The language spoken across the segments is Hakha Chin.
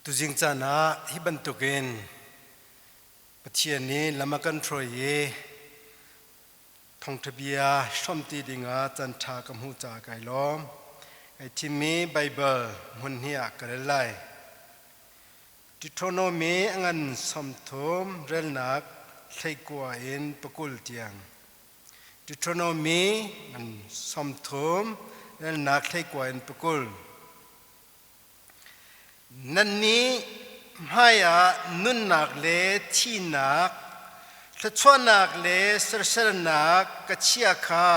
Tuzing caan ah hi bantukin Pathian nih lam a kan hruai i thawngṭha bia hrawmti dingah caanṭha ka hmuh caah kai lawm. Kai thimmi Baibal hmun hnih ah ka rel lai. Deuteronomy a ngan 30 relnak 19 in 20 tiang. Deuteronomy ngan 30 relnak 19 in 20. Nannih hmaiah nunnak le thihnak, thluachuahnak le sersernak ka chia kha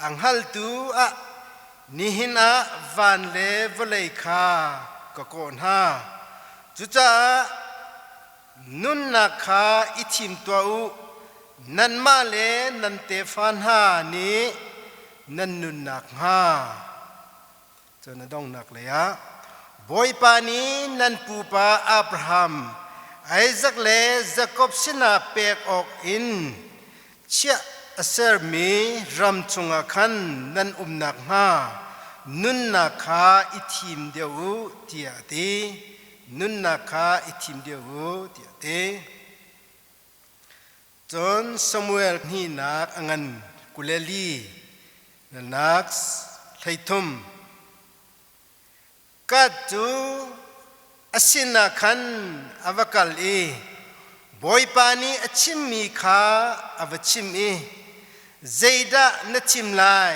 a hngaltu ah nihin ah van le vawlei kha ka kawh hna. Cucaah nunnak kha i thim tuah u, nanmah le nan tefa hna nih nan nun nakhnga. Cun a donghnak lei ah Bawipa nih nan pupa Abraham, Isaac le Jakob sinah pek awk in chiah a sermi ram chungah khan nan um nakhnga nunnak kha i thim deuh u tiah a ti. Nunnak kha i thim deuh u tiah a ti. Cun Samuel hnihnak a ngan 24 nak 33. Gad cu a sinah khan a va kal i Bawipa nih a chimmi kha a va chim i, Zeidah na chim lai?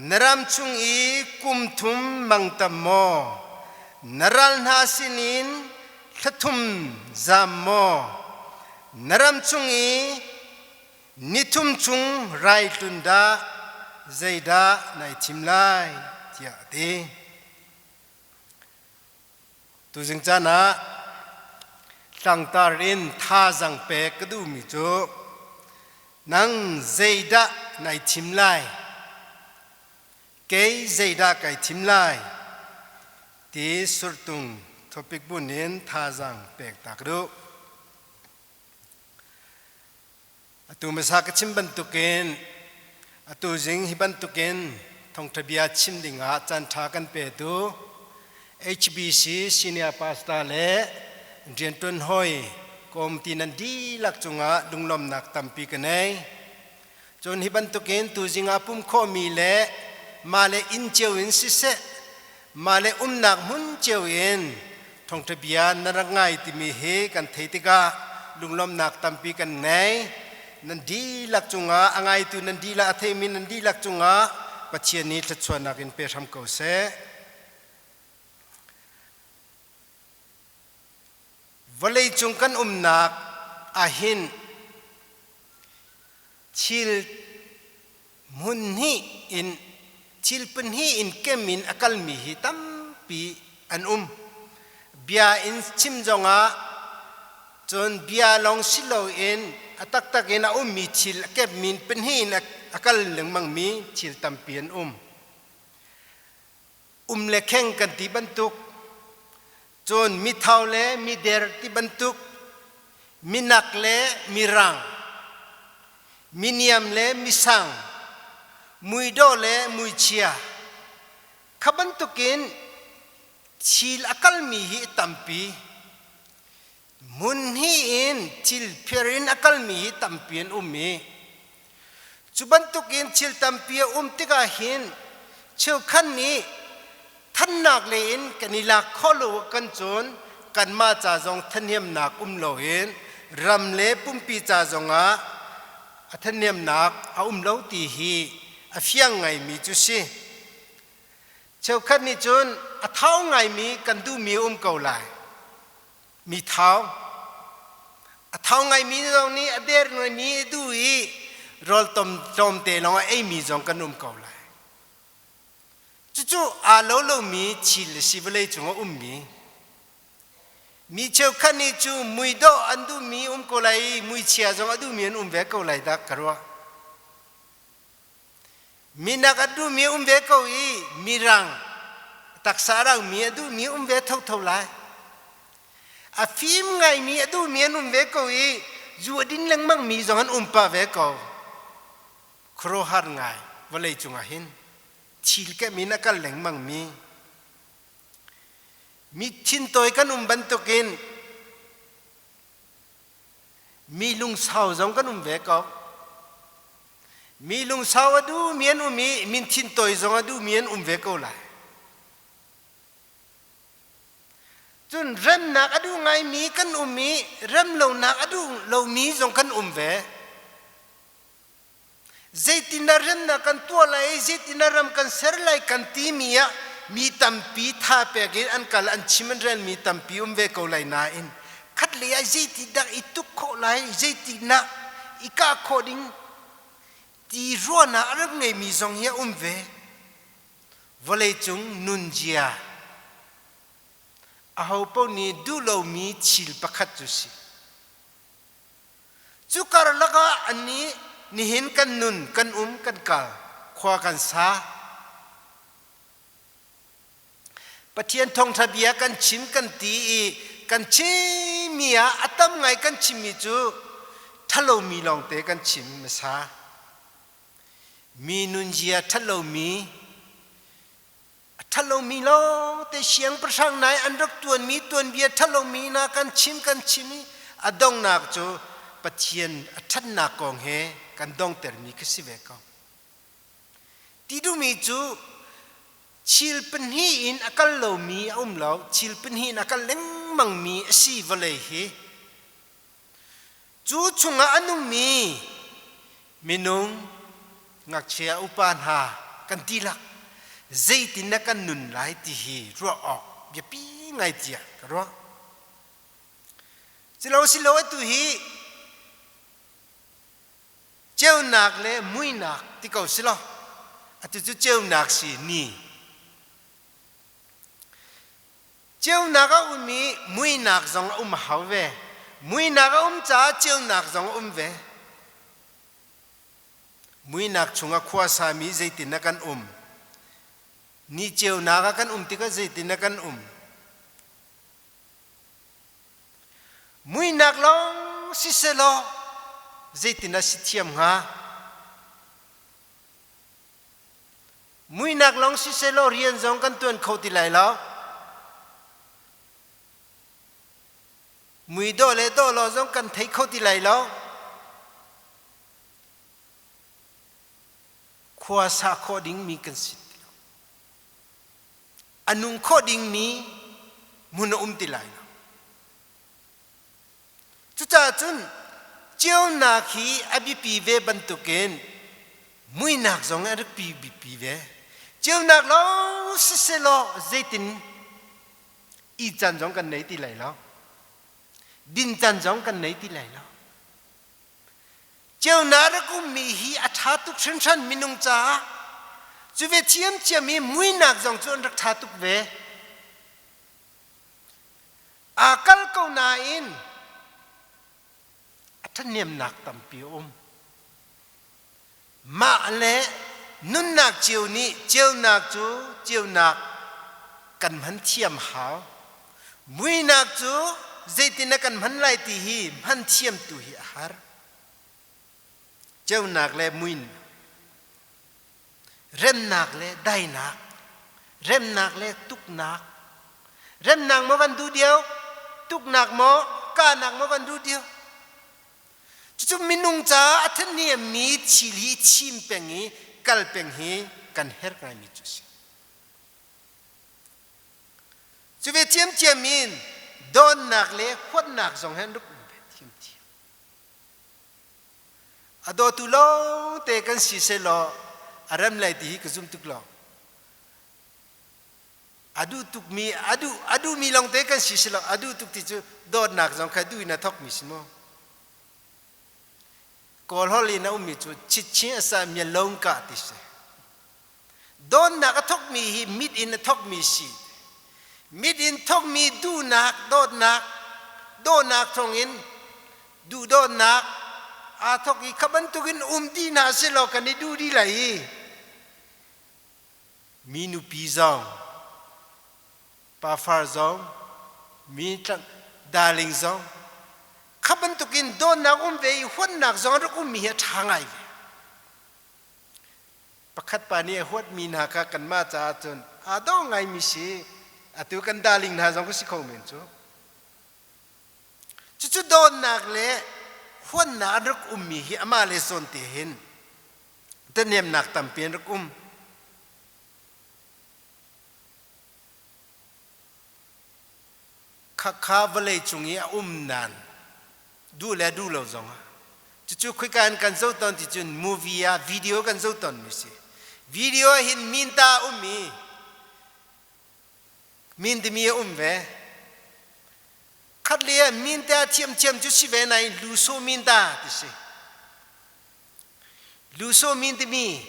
Na ram chung i kum thum mangtam maw? Na ral hna sinin thla thum zam maw? Na ram chung i ni thum chung rai tlun dah zeidah nai thim lai tiah a ti. Tuzing caan ah tlangtar in thazaang pek ka duhmi cu nang zeidah nai thim lai? Kei zeidah kai thim lai? Ti surtung topic bun in thazaang pek ta ka duh. Atu hmasa ka chim bantukin atu zing hi bantukin thawngṭha bia chim dingah caanṭha kan petu HBC Senior Pastor le rianṭuan hawi kawmti nan dihlak cungah lunglawmnak tampi ka nei. Cun hi bantukin tuzing ah pum khawhmi le mah le inn cio in siseh, mah le umnak hmun cio in thawngṭha bia na rak ngai timi hi kan thei tikah lunglawmhnak tampi kan ngei. Nan dihlak cungah a ngaitu nan dihlak a theimi nan dihlak cungah Pathian nih thluachuahnak in pe hram ko seh. Vawleicung kan umnak ahhin thil hmun hnih in thil pahnih in kem in a kalmi hi tampi an um. Bia in chim zongah cun bia lawng si loin a taktak in a ummi thil a kepmi pahnih in a kal lengmangmi thil tampi an um. Um le kheng kan ti bantuk, cun mithau le mider ti bantuk, minak le mirang, miniam le misang, muidawh le muichia, kha bantukin thil a kalmi hi tampi. Hmun hnih in thil phir in a kalmi hi tampi an um i cu bantukin thil tampi a um tikah hin cheukhat nih thannak lei in kan i lak khawh lo kan cun kanmah ca zong thahnemnak um loin ram le pumpi ca zongah a thahnemnak a um lo ti hi a fiang ngaimi cu si. Cheukhat nih cun a thau ngaimi kan duhmi a um ko lai. Mi thau. A thau ngaimi zong nih a der ngaimi a duh i rawl tom tlawmte lawng a eimi zong kan um ko lai. Cucu aa lo lomi thil a si vawlei cung a ummi. Mi cheukhat nih cu muidawh an duhmi um ko lai i muichia zong a duhmi an um ve ko lai dah ka ruah. Minak a duhmi um ve ko i mirang taksa rangmi a duhmi um ve thotho lai. A fim ngaimi a duhmi an um ve ko i zu a din lengmangmi zong an um pah ve ko. Khuaruahhar ngai vawlei cungah hin thil kemh in a kal lengmangmi. Mi thintawi kan um bantukin mi lungsau zong kan um ve ko. Mi lungsau a duhmi an um i min thintawi zong a duhmi an um ve ko lai. Cun remnak a duh ngaimi kan um i remlonak a duh lomi zong kan um ve. Zeitindah remnak kan tuah lai i zeitindah ram kan ser lai kan timi ah mi tampi tha pek in an kal an chim an relmi tampi um ve ko lai nain khatlei ah zeitindah i tuk khawh lai zeitindah i kah khawh ding ti ruahnak a rak ngeimi zong hi a um ve. Vawleicung nunzia ahopaoh nih duh lomi thil pakhat cu si. Cu karlak ah annih nihin kan nun, kan um, kan kal, khua kan sa. Pathian thawngṭha bia kan chim kan ti i kan chimmi ah a tam ngai kan chimmi cu ṭhalomi lawngte kan chim hmasa. Mi nunzia ṭhalomi A ṭhalomi lawngte siangpahrang nai an rak tuanmi tuanbia ṭhalomi hna kan chim kan chim i a donghnak cu Pathian a ṭhatnak kong he kan dongtermi khi si ve ko. Ti duhmi cu thil pahnih in a kal lomi a um lo, thil pahnih in a kal lengmangmi a si vawlei hi. Cu chungah a nungmi minung ngakchia upa hna kan dihlak zeitin dah kan nun lai ti hi ruah awk biapi ngai tiah ka ruah. Cilo silo atu hi ceunak le muinak ti ko silo atu cu ceunak si ni Ceunak a um i muihnak zong a um a hau ve. Muihnak a um caah ceunak zong a um ve. Muihnak chungah khuasami zeitin ah kan um? Ni ceunak ah kan um tikah zeitin ah kan um? Muihnak lawng siselaw zeitin ah si thiam hnga? Muihnak lawng sisehlaw rian zong kan tuan kho ti lai lo. Mui dawh le dawh lo zong kan thei kho ti lai lo. Khua sa khawh dingmi kan si ti lo. A nung khawh dingmi hmun a um ti lai lo. Cucaah cun ceunak hi a biapi ve bantukin muihnak zong a rak biapi ve. Ceunak lawng sisehlaw zeitin i caan zong kan nei ti lai lo. Din caan zong kan nei ti lai lo. Ceunak rak ummi hi a ṭha tuk hringhran minung caah. Cu ve thiamthiam i muihnak zong cu an rak ṭha tuk ve. Aa kal ko nain a ṭhahnemnak tampi a um. Mah le nunnak cio nih ceunak cu ceunak kan hman thiam hau. Muihnak cu zeitin a kan hman lai ti hi hman thiam tu hi a har. Ceunak le muin remnak le dainak, remnak le tuknak, remnak maw van duh dio, tuknak maw, kahnak maw van duh dio. Cucu minung caah a thaniammi thil hi chim peng i kal peng hi kan herh ngaimi cu a si. Cu ve thiamthiam in dawnnak le huatnak zong he an rak um ve thiamthiam. A dawtu lawngte kan si sehlaw a rem lai ti hi ka zum tuk lo. A duh tukmi a duh a duhmi lawngte kan si selaw a duh tuk ti cu dawtnak zong kha duh in a thawkmi si maw? Kawl holh in a ummi cu chitchin a sa mialong ka ti si. Dawtnak a thawkmi hi mit in a thawkmi si. Mit in thawkmi duhnak, dawtnak, dawhnak thawngin duhdawtnak aa thawk i kha bantukin um ti hna selaw kan i duh dih lai i mi nupi zong pafar zong mi darling zong kha bantukin dawtnak um ve i huatnak zong a rak ummi hi a ṭha ngai ve. Pakhat pa nih a huatmi hna kha kanmah caah cun aa dawh ngaimi si. Atu kan darling hna zong ka si kho men cu. Cucu dawtnak le huannak an rak ummi hi amah le zawn te hin tanemnak tampi an rak um. Khakha vawlei cung i a um nan duh le duh lo zongah cucu khoika in kan zoh tawn ti cun movie ah video kan zoh tawn mi si. Video ah hin minta a um i min timi a um ve. Khat le ah minta thiamthiam cu si ve nain luso minta ti si. Luso min timi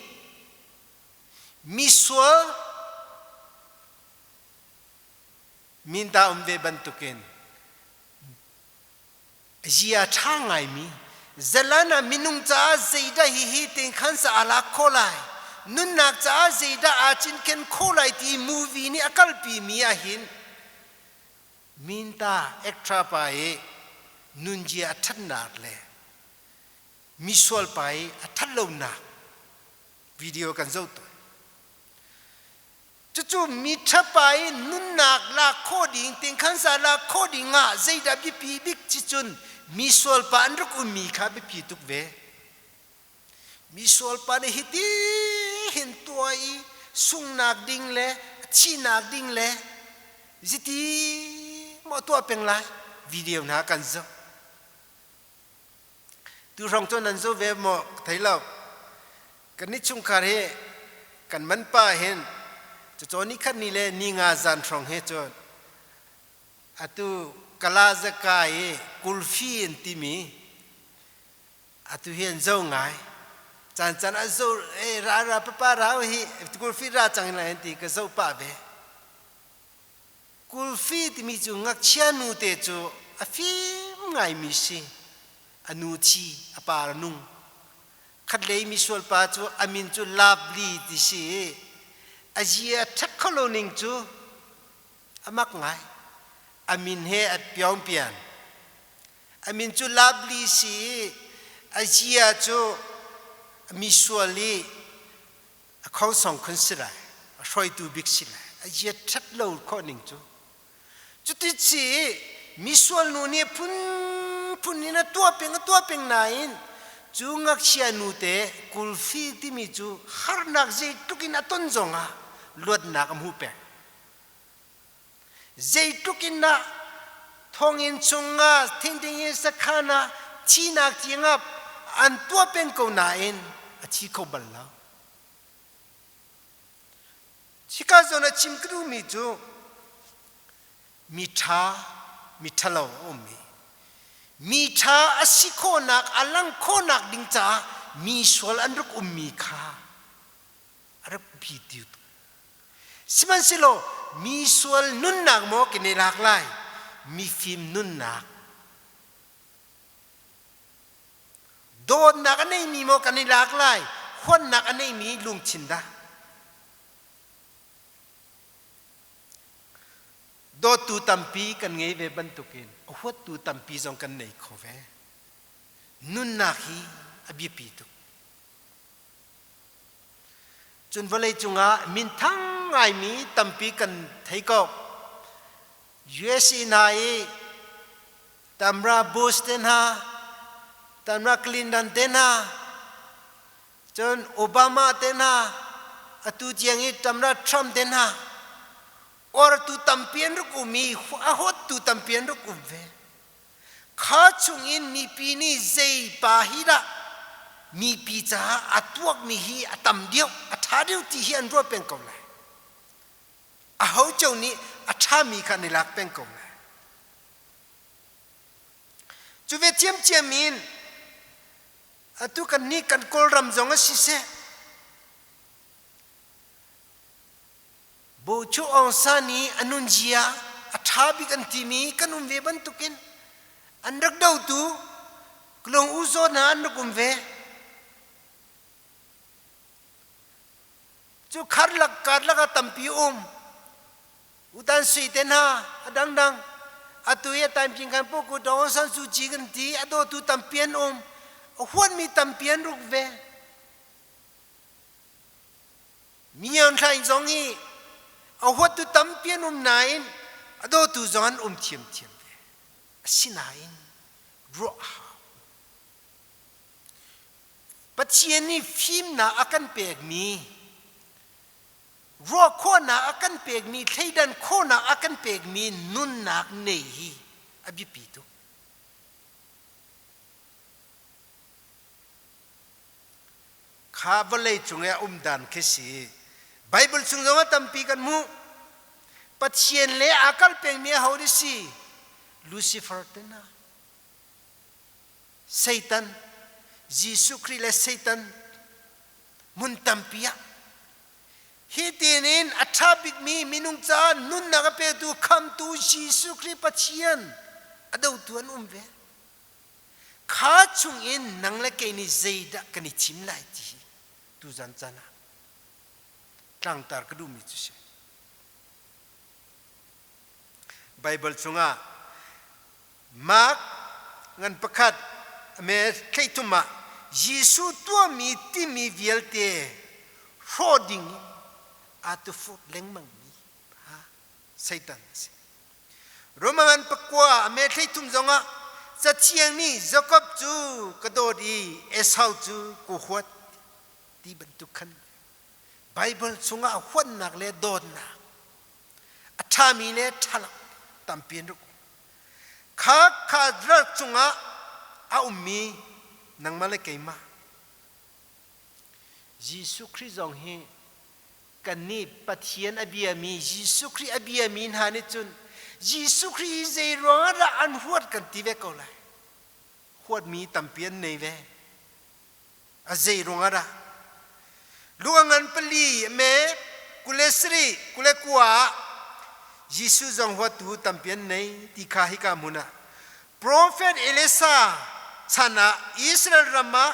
misual minta um ve bantukin zia ṭha ngaimi zalan ah minung caah zeidah hihi tengkhan sa aa lak khawh lai, nunnak caah zeidah aa cinken khawh lai ti movie nih a kalpi mi ahhin minta extra pa i nunzia a ṭhatnak le misual pa i a ṭhatlonak video kan zoh tawn. Cucu mi ṭhapa i nunnak lak khawh ding, tingkhansa lak khawh ding ah zeidah biapi bik ci cun mi sualpa an rak ummi kha biapi tuk ve. Mi sualpa nih hiti hin tuah i sungnak ding le thihnak ding le ziti maw tuah peng lai video hna kan zoh. Tu hrawng cu nan zoh ve maw ka thei lo. Kan i chungkhar hi kan man pa hin cacaw ni khat ni le ni nga zan hrawng he cun atu kala zaka i kulfi an timi atu hi an zo ngai. Caan caan ah zo e ra ra papa ra hi kulfi ra cang lai an ti ka zoh pah ve. Kulfi timi cu ngakchia nute cu a fim ngaimi si. A nu thi, a pa a nung. Khatlei misual pa cu a min cu Lovely ti si i a zia a ṭhat kho lo ning cu a mak ngai. A min he a piaungpian. A min cu Lovely si i a zia cu misual i a khongsong khun si lai, a hruaitu bik si lai, a zia ṭhat lo khawh ning cu. Cuti ci misual nu nih phunphun in a tuah peng a tuah peng nain cu ngakchia nu te kulfi timi cu harnak zeitluk in a ton zongah luatnak a hmu peng. Zeitluk in dah thonginn chungah thingding in sakhan ah thihnak tiangah an tuah peng ko nain a thi kho bal lo. Hika zawn ah chim ka duhmi cu mi ṭha, mi ṭhalo a um i mi ṭha a si khawhnak, a lang khawhnak ding caah mi sual an rak ummi kha a rak biapi tuk. Sihmanhsehlaw mi sual nunnak maw kan i lak lai, mifim nunnak dawtnak a neimi maw kan i lak lai, huatnak a neimi lungthin dah? Dawttu tampi kan ngei ve bantukin a huattu tampi zong kan nei kho ve. Nunnak hi a biapi tuk. Cun vawlei cungah minthang ngaimi tampi kan thei ko. USA hna i Tamra Bush te hna, Tamra Clinton te hna, cun Obama te hna, atu tiang i Tamra Trump te hna, or tu tampi an rak um i a hawttu tampi an rak um ve. Kha chungin mipi nih zei pa hi dah mipi caah a tuakmi hi a tam deuh, a ṭha deuh ti hi an ruah peng ko lai. Aho cio nih a ṭhami kha an i lak peng ko lai. Cu ve ciamciam in atu kan nih kan Kawlram zong a siseh, Bochu Aung San i a nunzia a ṭha bik an timi kan um ve bantukin an rak dotu Klung U Zaw hna an rak um ve. Cu kharlak karlak ah tampi um. Utan Sui te hna a dangdang. Atu i a taimking kan pu ku Daw Aung San Suu Kyi kan ti a dawtu tampi an um. A huatmi tampi an ruk ve. Myon Hlaing zong hi A huattu tampi an um nain a dawtu zong an um thiamthiam ve. Asinain ruah a hau. Pathian nih fimnak a kan pekmi, ruah khawhnak a kan pekmi, thleidan khawhnak a kan pekmi nunnak nei hi a biapi tuk. Kha vawlei cung i a um dan khi si. Bible chung zong ah tampi kan hmuh. Pathian le aa kal pengmi aho nih si? Lucifer te hna. Satan, Jesuh Khrih le Satan hmun tampi ah hi tinin a ṭha bikmi minung caah nunnak a petu khamtu Jesuh Khrih Pathian a dotu an um ve. Kha chungin nang le kei nih zeidah kan i thim lai ti hi tuzan caan ah tlangtar ka duhmi cu si. Baibal chungah Mark ngan pakhat me thleithum ah Jesuh tuahmi timi vialte hrawh ding in aa tufut lengmang mi ha Satan a si. Roma ngan pakua a me thleithum zongah Cathiang nih Jakob cu ka dawt i Esau cu ka huat ti bantuk khan Baibal chungah huatnak le dawtnak a ṭhami le ṭhalo tampi an rak um. Kha kha ral cungah a ummi nangmah le keimah Jesuh Khrih zong hi kannih Pathian a biami Jesuh Khrih a biami hna nih cun Jesuh Khrih hi zei ruangah dah an huat kan ti ve ko lai. Huatmi tampi an nei ve. A zei ruangah dah? Luka ngan pali me kule sarih kule kua ah Jesuh zong huattu tampi an nei ti kha hika hmun ah Profet Elisa chan ah Israel ram ah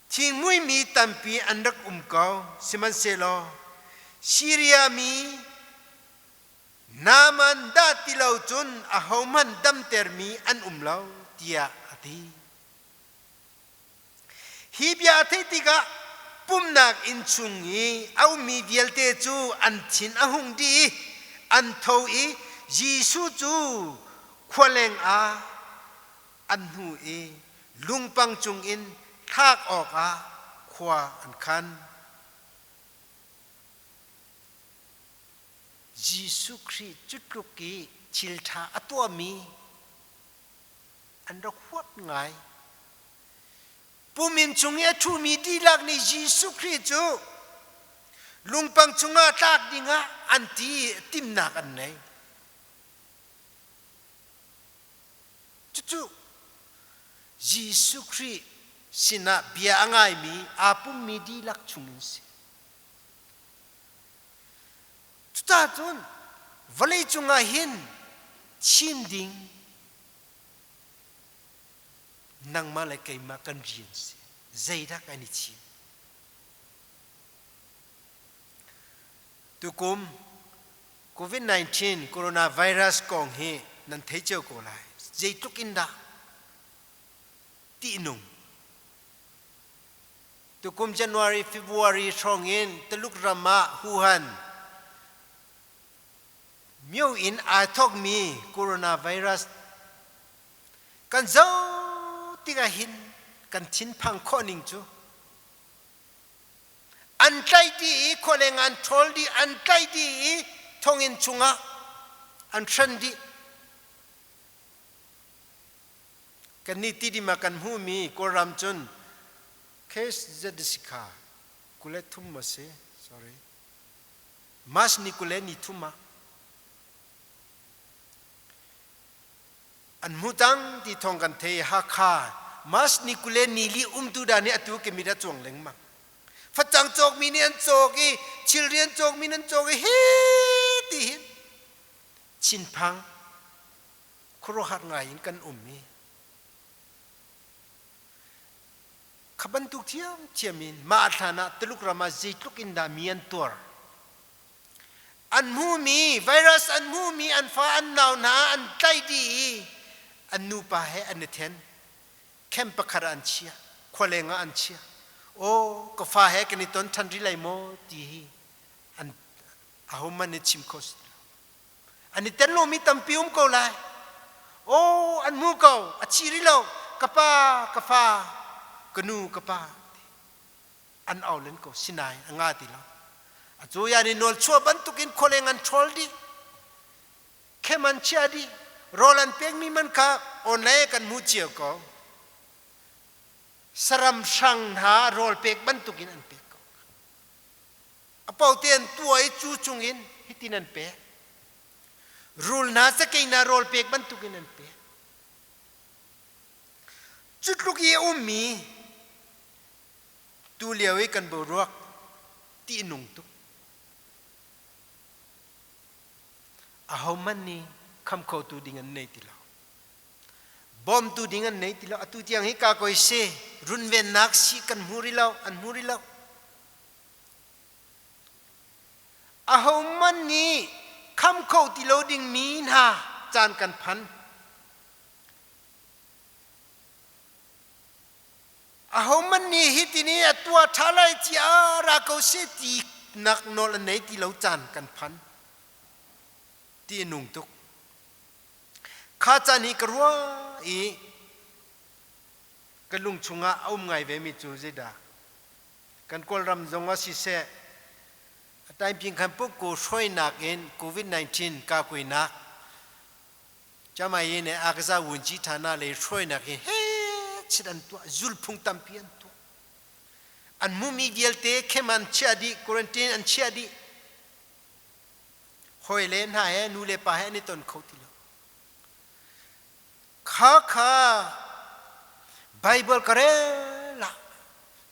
thingmuimi tampi an rak um ko. Sihmanhsehlaw Siria mi Naaman dah ti lo cun ahohmanh damtermi an um lo tiah a ti. Hi bia a theih tikah pumhnak inn chung i a ummi vialte cu an thin a hung dih i an tho i Jesuh cu khualeng ah an hnu i lungpang cungin thlak awkah khua an khan. Jesuh Khrih cu tluk i thil ṭha a tuahmi an rak huat ngai. Pum chung i a ṭhumi dihlak nih Jesuh Khrih cu lungpang chungah tlak dingah an ti timnak an nei. Cucu Jesuh Khrih sinah bia a ngaimi aa pummi dihlak chungin si. Cucacun vawlei cungah hin chin ding nangmah le keimah kan rian si. Zeidah kan i chim? Tukum COVID-19 coronavirus kong hi nan thei cio ko lai. Zeitluk in dah tihnung Tukum January, February hrawng in Tuluk ram ah Wuhan myo in aa thawkmi coronavirus kan zoh tikah hin kan thinphang khawh ning cu an tlaih dih i khualeng an ṭhawl dih an tlaih dih i thonginn chungah an hren dih Kannih tidim ah kan hmuhmi Kawlram cun case zetisika 23 a si sorry March ni 23 ah an hmu cang ti thawng kan thei Hakha March ni 24 umtu dah nih atu kemit a cuang lengmang facang cawkmi nih an cawk i thilri an cawkmi an cawk i hi ti hin thinphang khuaruahhar ngai in kan um i kha bantuk thiamthiam in mah hlan ah Tuluk ram ah zeitluk in dah mi an tuar an hmumi virus an hmumi an fa an nau hna an tlaih dih i an nupa he an i then camp pakhat ah an chia khualeng ah an chia aw ka fa he kan i ton than rih lai maw ti hi an. Ahohmanh nih chim kho si ti lo. An i tel lomi tampi um ko lai. Aw, an hmu ko, a thi rih lo, ka pa, ka fa, ka nu, ka pa. An au len ko, sinain a nga ti lo. A cuya nih nawlchuah bantukin khualeng an ṭhawl dih. Khem an chiah dih. Rawl an pekmi man kha online kan hmu cio ko. Saram hrang hna rawl pek bantukin an pek ko. A pote an tuah i cu chungin hitin an pek. Rul hna cakei hna rawl pek bantukin an pek. Cu tluk i a ummi tu lio i kan boruak ti nung tuk. Ahohmanh nih kham khotu ding an nei ti lo. Bawmtu ding an nei ti lo. Atu tiang hi ka koi si runvennak si kan hmu rih lo, an hmu rih lo. Ahohmanh nih kham kho ti lo dingmi hna caan kan phan. Ahohmanh nih hitin i a tuah ṭha lai ci a ra ko seh ti nak nawl a nei ti lo caan kan phan. Ti a nung tuk. Kha caan hi ka ruah i ka lung chungah a um ngai vemi cu zeidah? Kan Kawlram zong ah siseh, a taiping khan pukku hruainak in COVID-19 kakuinak Chamayi ne Akaza wunci thana lei hruainak in he chit an tuah zulphung tampi an tuah. An mumi vialte khem an chiah dih, quarantine an chiah dih. Hawi le hna he nu le pa he an i ton kho ti lo. Kha kha Bible ka rel ah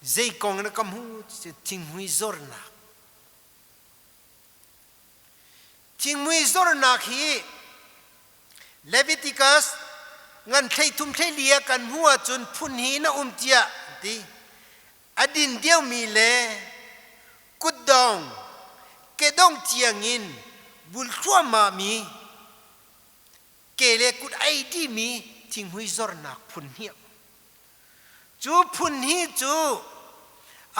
zei kong na ka hmu thinghmui zornak. Thinghmui zornak hi Leviticus ngan thleithum thleili ah kan hmu ahcun phun hi na um tiah ti. A din diomi le kutdong kedong tiangin bul thluahmah mi ke le kut ei dimi thinghmui zornak phun hnih. Cu phun hi cu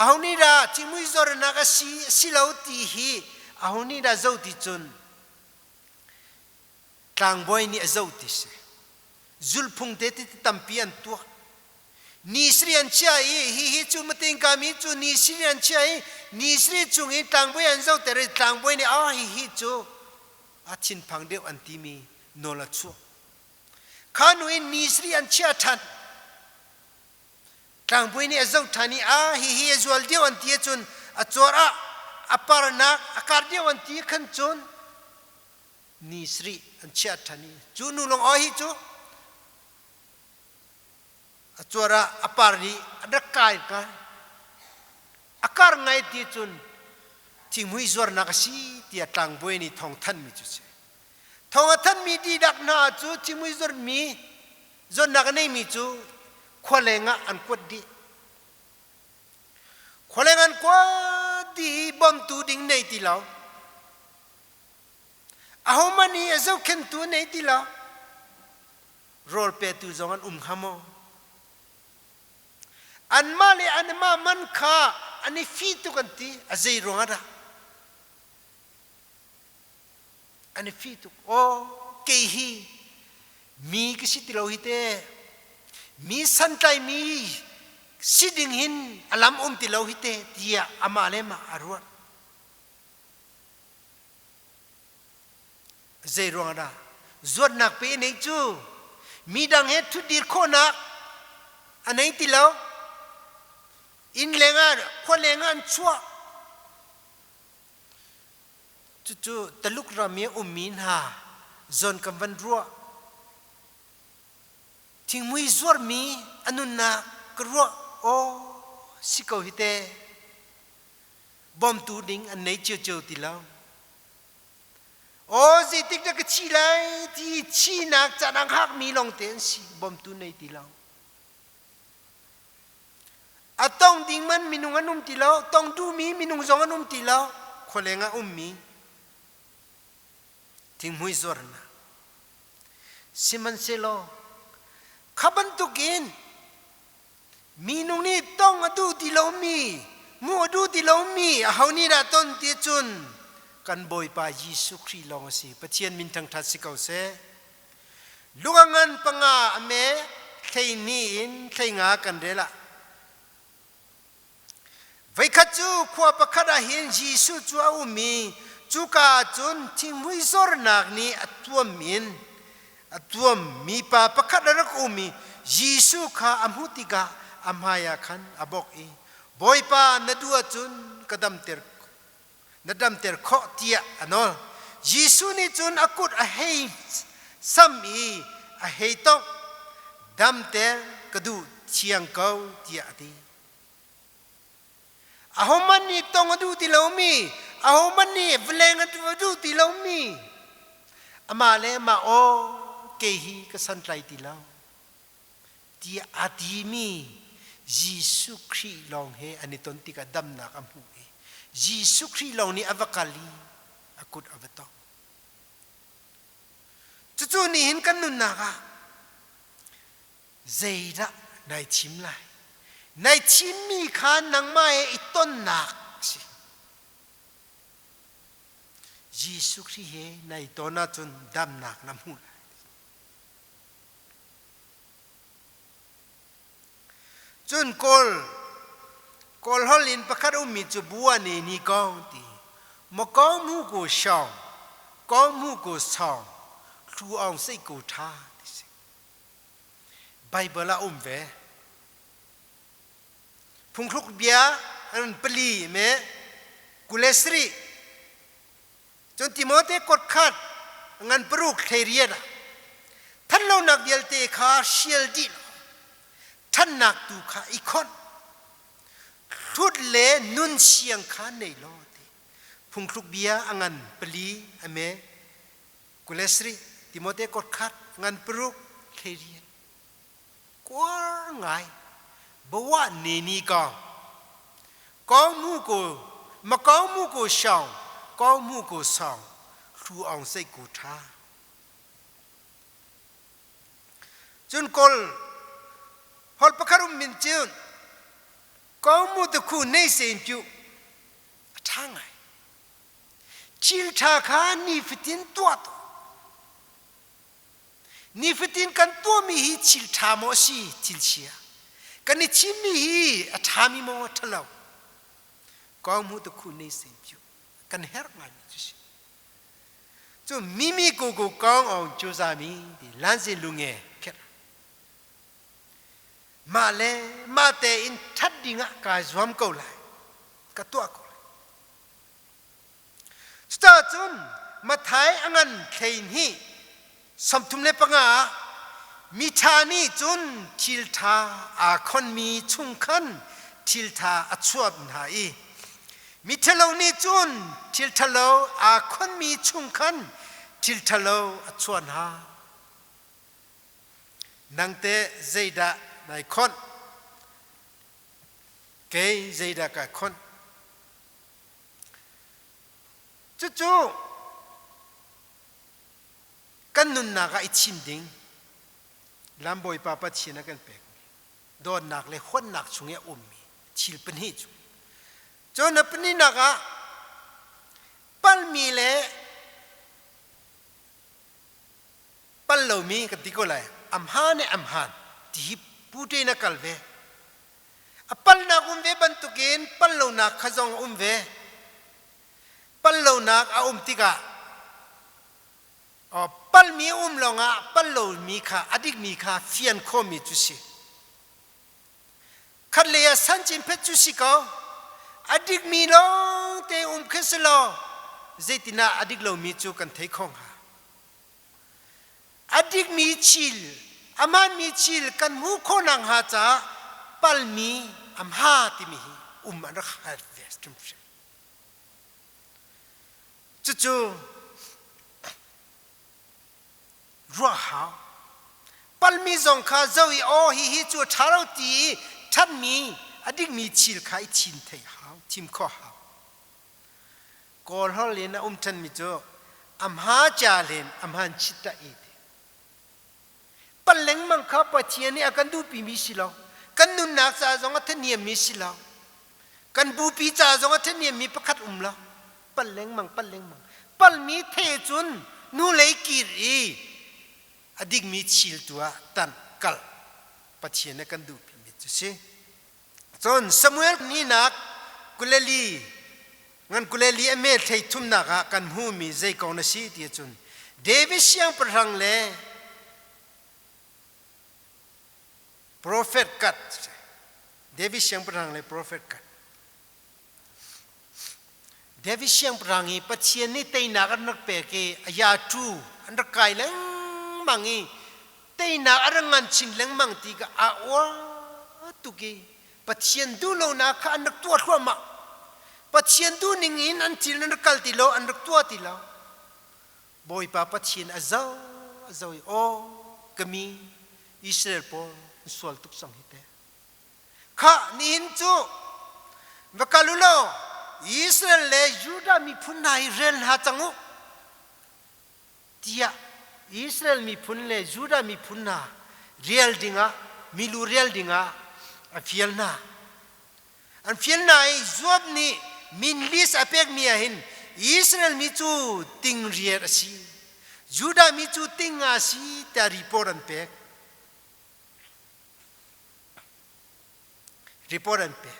aho nih dah thinghmui zornak a si si lo ti hi aho nih dah zo ti cun tlangbawi nih a zo ti si. Zulphung te ti tampi an tuah. Ni sri an chia i hihi cu matingka mi cu ni sri an chia i ni sri chung i tlangbawi an zoter i tlangbawi nih ah hihi cu a thinphang deuh an timi nawl a chuah. Kha nu in ni sri an chia ṭhan. Tlangbawi nih a zoh ṭhan i a hihi a zual deuh an ti ahcun a cuar ah a parnak a kar deuh an ti khan cun ni sri an chiah ṭhan i cu nu lawng hi cu a cuar ah a par nih a rak kai ngai a kar ngai ti cun thinghmui zuarnak a si tiah tlangbawi nih thawng thanmi cu si thawng a thanmi dihlak hna cu thinghmui zuarmi zawtnak a neimi cu khua leng ah an kuat dih khua leng an kuat dih i bawmtu ding nei ti lo ahohmanh nih a zohkhenhtu nei ti lo rawl petu zong an um hnga maw? Anmah le anmah man kha an i fi tuk an ti. A zei ruang ah dah? An i fi tuk. Aw, kei hi mi ka si ti lo hi te. Mi santlaimi si ding hin a lam um ti lo hi te tiah amah le mah a ruat. Zei ruang dah? Zuatnak pe nei cu midang he thutdir khawhnak a nei ti lo. Inn leng ah khua leng ah an chuah. Cucu Taluk ram i a ummi hna zawn kan van ruah. Thingmui zuarmi a nunnak ka ruah aw si ko hi te. Bawmtu ding an nei ciocio ti lo. Aw zeitik dah ka thi lai ti thinak caan a hngakmi lawngte an si bawmtu nei ti lo. A tong ding man minung an um ti lo, tong duhmi minung zong an um ti lo, khualeng ah ummi thinghmui zuarnak. Sihmanhsehlaw kha bantukin minung nih tong a duh ti lomi, hmuh a duh ti lomi aho nih dah ton ti cun kan Bawipa Jesuh Khrih lawng a si. Pathian min thangṭhat si ko seh. Lungangan panga a me 12 in 15 kan rel ah Voikhat cu khua pakhat ah hin Jesuh cu a um i cuka ah cun thinghmui zornak nih a tuam in a tuam mipa pakhat a rak um i Jesuh kha a hmuh tikah a hmaiah khan a bawk i Bawipa na duh ahcun ka damter na damter khawh tiah a nawl. Jesuh nih cun a kut a hei sam i a hei tongh damter ka duh thiang ko tiah a ti. Ahohmanh nih tong a duh ti lomi, ahohmanh nih vleng a duh ti lomi, amah le amah aw kei hi ka santlai ti lo tiah a timi Jesuh Khrih lawng he an i ton tikah damnak a hmuh i Jesuh Khrih lawng nih a va kal i a kut a va tongh. Cucu nihin kan nunnak ah zeidah nai thim lai? Nai thimmi kha nangmah he i tonnak a si. Jesuh Khrih he nai ton ahcun damnak na hmuh lai. Cun Kawl Kawl holh in pakhat ummi cu bua ne ni kong ti ma kong mu ko shawng kong mu ko sawng thlu awng sei ko tha ti si. Baibal ah um ve. Phungthluk bia an pali me kule sarih cun Timote kot khat ngan paruk 18 ah thanlonak vialte kha hrial dih law thannak tu kha i khonh thut le nun siang kha nei law ti phungthluk bia a ngan pali a me 27 Timote kot khat ngan paruk 18 kuar ngai bawa ne ni kong kong mu ko ma kong mu ko shong kong mu ko song hlu ong sei ko tha cun kol hol pakhat um min cun kong mu te khu nei sen chu a tha ngai Thil ṭha kha nifatin tuah tuah. Nifatin kan tuahmi hi thil ṭha maw a si, thil chia? Kan i thimmi hi a ṭhami maw a ṭhalo? Kong hmu tu khu nei sen piu. Kan herh ngaimi cu si. Cu mimi ko ko kong ong cu zami ti lanzi lunge kher. Mah le mah tein ṭhat dingah kai zuam ko lai. Ka tuah ko lai. Cucaah Matthai a ngan 12 35 ah miṭha nih cun thilṭha aa khonmi chung khan thilṭha a chuah hna i miṭhalo nih cun thil ṭhalo aa khonmi chung khan thil ṭhalo a chuah hna. Nang teh zeidah nai khonh? Kei zeidah kai khonh? Cucu kan nunnak ah i thim ding lam Bawipa Pathian a kan pekmi dawtnak le huatnak chung i a ummi thil pahnih cu cun a pahnihnak ah palmi le pal lomi kan ti ko lai amhan le amhan ti hi pute in a kal ve A palnak um ve bantukin pal lonak kha zong a um ve. Pal lonak a um tikah palmi a um lawngah pal lomi kha a dikmi kha fian khawhmi cu si. Khat lei ah sancin phet cu si ko. A dikmi lawng te um khin si law zeitinah a dik lomi cu kan thei kho hnga. A dikmi thil, a hmaanmi thil kan hmuh khawh nakhnga caah palmi a hma timi hi um an rak hal ve hrimhrim. Cucu ruah hau. Palmi zong kha zo i aw hihi cu a ṭha lo ti i ṭhatmi a dikmi thil kha i thim thei hau, thim khawh hau. Kawl holh in a um ṭhanmi cu a hma ca len a hmaan chit dah i ti. Pal lengmang kha Pathian nih a kan duhpimi si lo. Kan nunnak ca zong a thaniammi si lo. Kan bupi ca zong a thaniammi pakhat um lo. pal lengmang pal lengmang. Palmi the cun hnulei kir i a dikmi thil tu ah tanh kal Pathian nih kan duhpimi cu si. Cun Samuel ninak kuleli ngan kuleli a me thlei thumnak ah kan hmuhmi zei kong na si ti cun David siangpahrang le Prophet Gad David siangpahrang le Prophet Gad David siangpahrang i Pathian nih teinak an rak pek i a ya tu an rak kai lengmang i teinak a rak ngan chin lengmang ti ka a uar tuk i Pathian duhlonak kha an rak tuah thluahmah. Pathian duhning in an thil an rak kal ti lo, an rak tuah ti lo. Bawipa Pathian a zo a zo i aw ka mi Israel pawl sual tuk cang hi teh. Khah nihin cu va kal u law Israel le Judah miphun hna hi rel hna cang u tiah Israel miphun le Judah miphun hna rel dingah milu rel dingah a fial hna. An fial hna i Joab nih min list a pekmi ah hin Israel mi cu ting riat a si, Judah mi cu ting nga a si tiah report an pek. Report an pek.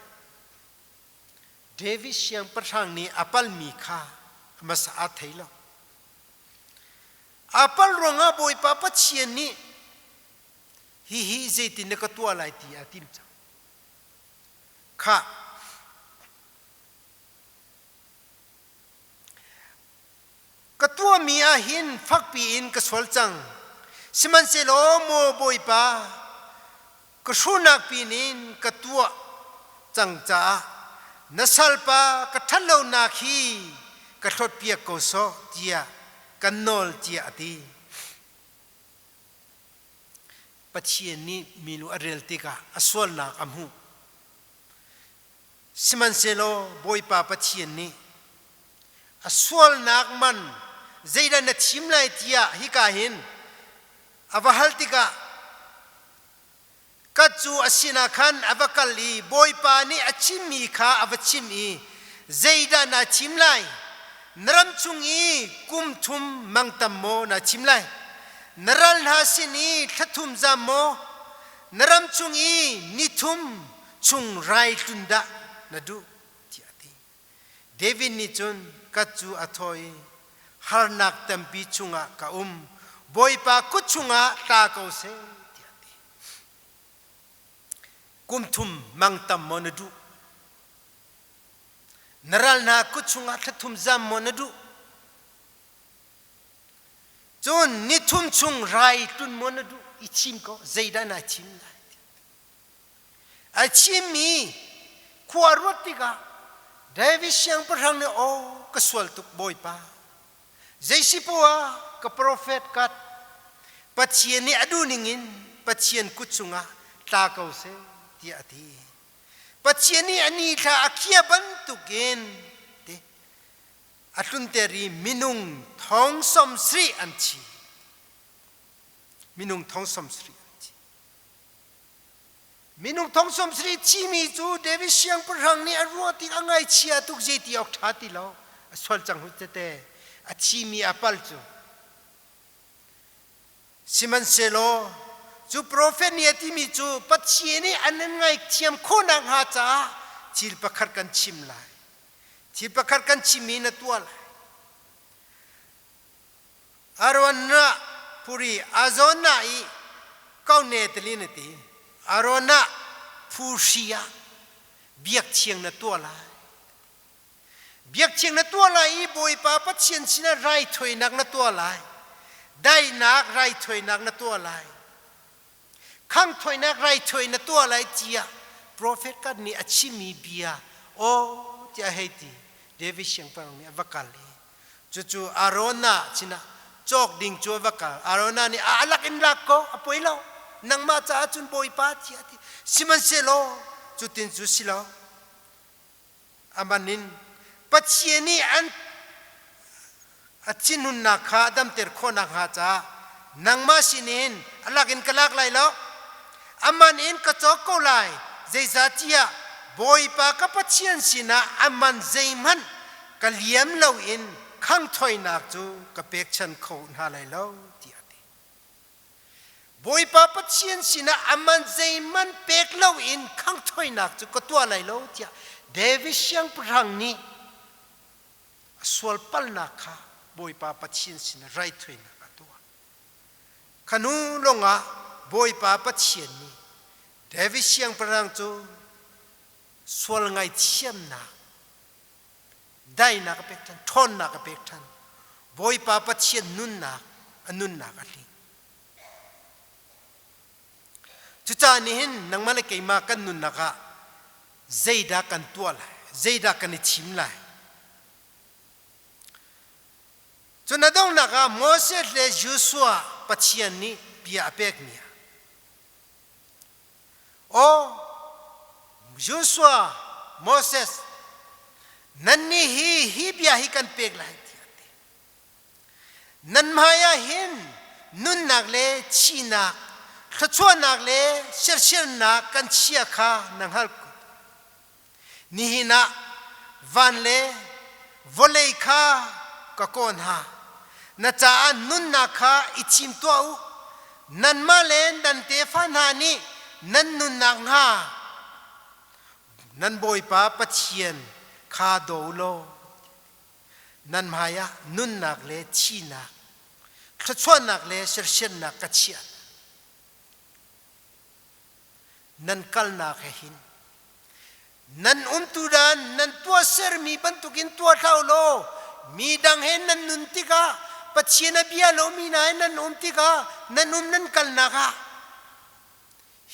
David siangpahrang nih a palmi kha hmasa aa thei lo. A pal ruangah Bawipa Pathian nih hihi zeitin na ka tuah lai ti aa tim cang. Khah, ka tuahmi ah hin fakpi in ka sual cang. Sihmanhsehlaw maw Bawipa, ka hruhnak pin in ka tuah cang caah na salpa ka ṭhatlonak hi ka hlawtpiak ko sawh tiah kan nawl tiah a ti. Pathian nih milu a rel tikah a sualnak a hmuh. Sihmanhsehlaw Bawipa Pathian nih a sualnak man zeidah na thim lai tiah hika hin a va hal tikah ka cu a sinah khan a va kal i Bawipa nih a chimmi kha a va chim i zeidah naa thim lai? Na ram chung i kum thum mangtam maw naa thim lai? Na ral hna sin i thla thum zam maw? Na ram chung i ni thum chung rai tlun dah na duh? tiah a ti. David nih cun ka cu a thawh i harnak tampi chungah ka um. Bawipa kut chungah tla ko seh tiah a ti. Kum thum mangtam maw na duh? Na ral hna kut chungah thla thum zam maw na duh? Cun ni thum chung rai tlun maw na duh? I chim ko, zeidah naa chim lai? A chimmi khua ruat tikah David siangpahrang nih aw ka sual tuk Bawipa zeisipoah ka profet kat Pathian nih a duh ningin Pathian kut cungah tla ko seh tiah a ti. Pathian nih a ni thla a khia bantukin ti a tlunter i minung thong som sarih an thi. Minung thong som sarih an thi. Minung thong som sarih thimi cu David siangpahrang nih a ruah tik a ngaihchia tuk zei ti awk ṭha ti lo. A sual cang hu tete. A thimi a pal cu. Sihmanhsehlaw cu profet nih a timi cu Pathian nih an nan ngaihthiam khawhnak hnga caah thil pakhat kan chim lai. Thil pakhat kan chimmi na tuah lai. Arona puri Azona i kone telin a ti. Arona phuhri ah biakthiang na tuah lai. Biakthiang na tuah lai i Bawipa Pathian sinah raithawinak na tuah lai. Daihnak raithawinak na tuah lai. Khangthawinak raithawi na tuah lai tiah profet kan nih a chimmi bia aw tiah hei ti. David siangpahrang nih a va kal i cucu Arona sinah cawk ding cu a va kal. Arona nih a alak in lak ko a poi lo nangmah caah cun Bawipa tiah a ti. Sihmanhsehlaw cutin cu si lo aman in Pathian nih an a thinhunnak kha a damter khawh nakhnga caah nangmah sinin a lak in ka lak lai lo aman in ka cawk ko lai zeicahtiah Bawipa ka Pathian sinah aman zeihmanh ka liam loin khanghthawinak cu ka pekchan kho hna lai lo tiah a ti. Bawipa Pathian sinah aman zeiman pek loin khanghthawinak cu ka tuah lai lo tiah David siangpahrang nih a sualpalnak kha Bawipa Pathian sinah raithawinak a tuah. Khanu lawngah Bawipa Pathian nih David siangpahrang cu sual ngaithiamnak dainak a pek ṭhan, ṭhawnnak a pek ṭhan. Bawipa Pathian nunnak a nunnak a hling. Cucaah nihin nangmah le keimah kan nunnak ah zeidah kan tuah lai, zeidah kan i thim lai? Cun a donghnak ah Moses le Joshua Pathian nih bia a pekmi ah Aw, Joshua, Moses, nannih hi hi bia hi kan pek lai tiah a ti. Nan hmaiah hin nunnak le thihnak, thluachuahnak le sersiamnak kan chia kha na hngalh ko. Nihin ah van le vawlei kha ka kaw hna. Na caah nunnak kha i thim tuah u. Nanmah le nan tefa hna nih nan nunnak hnga nan Bawipa Pathian kha daw u law nan hmaiah nunnak le thihnak, thluachuahnak le sersiamnak ka chiah. Nan kalnak he hin nan umtu dan nan tuahsermi bantukin tuah hlah u law mi dang he nan nun tikah Pathian a bia lomi hna he nan um tikah nan um nan kalnak ah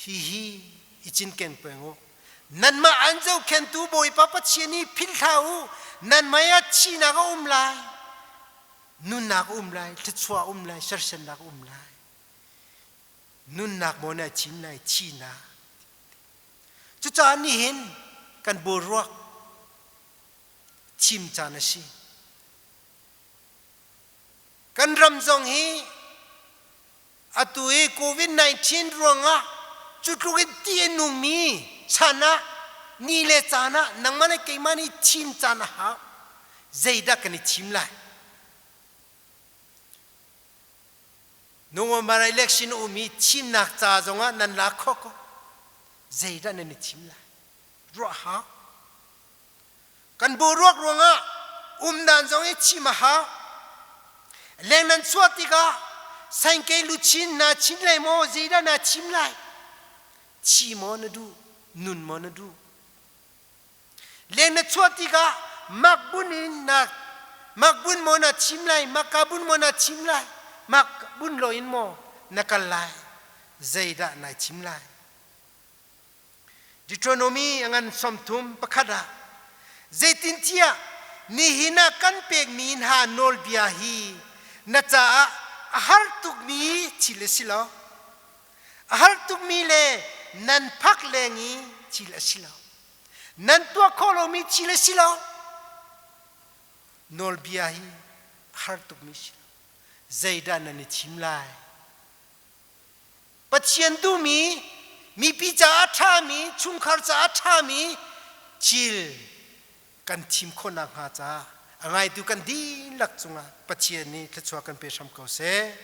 hihi i cinken peng u. Nanmah an zohkhentu Bawipa Pathian hi philh hlah u. Nan hmaiah thihnak a um lai, nunnak a um lai, thluachuah a um lai, sersiamnak a um lai. Nunnak maw na thim lai thihnak. Cucaah nihin kan boruak thim caan a si. Kan ram zong hi atu hi COVID-19 ruangah cu tluk in ti a nungmi chan ah ni le caan ah nangmah le keimah nih thim caan a hau. Zeidah kan i thim lai? November election um i thimnak ca zongah nan la kho ko. Zeidah nan i thim lai? Ruah hau. Kan boruak ruangah umdan zong i thim a hau. Leng nan chuah tikah saingkei luchin na chin lai maw? Zeidah na thim lai? Thi maw na duh? Nun maw na duh? Leng na chuah tikah mak bun in na mak bun maw na chim lai, makka bun maw na chim lai, mak bun lo in maw na kal lai, zeidah nai chim lai? Deuteronomy a ngan 31 ah zeitintiah nihin ah kan pekmi hna nawlbia hi na caah a har tukmi thil a si lo. A har tukmi le nan phak leng i thil a si lo. Nan tuah khawh lomi thil a si lo. Nawlbia hi a har tukmi si lo. Zeidah nan i thim lai? Pathian duhmi, mipi caah a ṭhami, chungkhar caah a ṭhami thil kan thim khawh nakhnga caah a ngaitu kan dihlak cungah Pathian nih thluachuah kan pe hram ko seh.